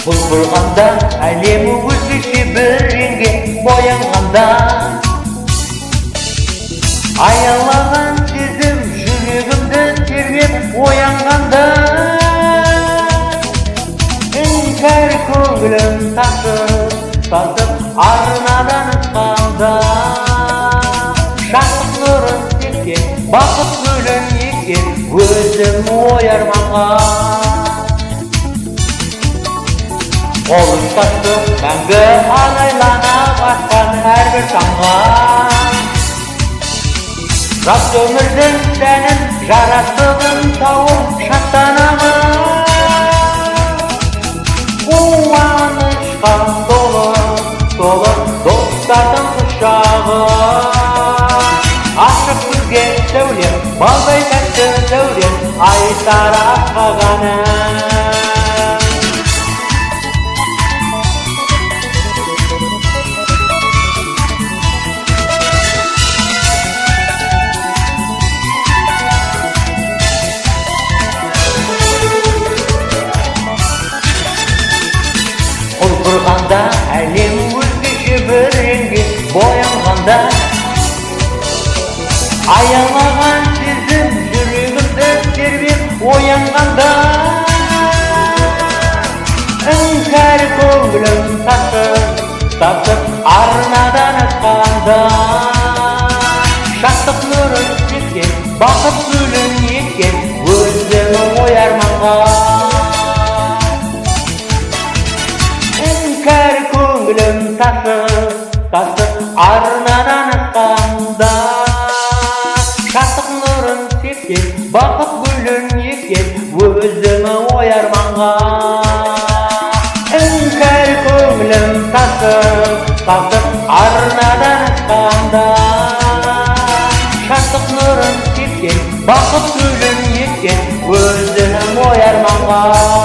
Құлпырғанда әлем өзгеше бір реңге боянғанда, аялаған сезім жүрегімді тербеп оянғанда, іңкәр көңілім тасып, тасып арнадан асқанда, шаттық нұрын сепкен, бақыт гүлін еккен өзім ой арманға. Қол ұстастық мәңгі арайлана атқан әрбір таңға. Жас өмірдің сәнін, жарастығын тауып шаттанамын. Қуанышқа толы, толы достардың құшағы. Ашық күзге сәулем, балдай тәтті дәурен, айтар асқақ әнім. Құлпырғанда әлем өзгеше бір реңге боянғанда, аялаған сезім жүрегімді тербеп оянғанда, іңкәр көңілім тасып, тасып арнадан асқанда, шаттық нұрын сепкен, бақыт гүлін еккен өзім ой арманға. Іңкәр көңілім тасып, тасып арнадан асқанда, шаттық нұрын сепкен, бақыт гүлін еккен өзім ой арманға. Іңкәр көңілім тасып, тасып арнадан асқанда, шаттық нұрын сепкен, бақыт гүлін еккен өзім ой арманға.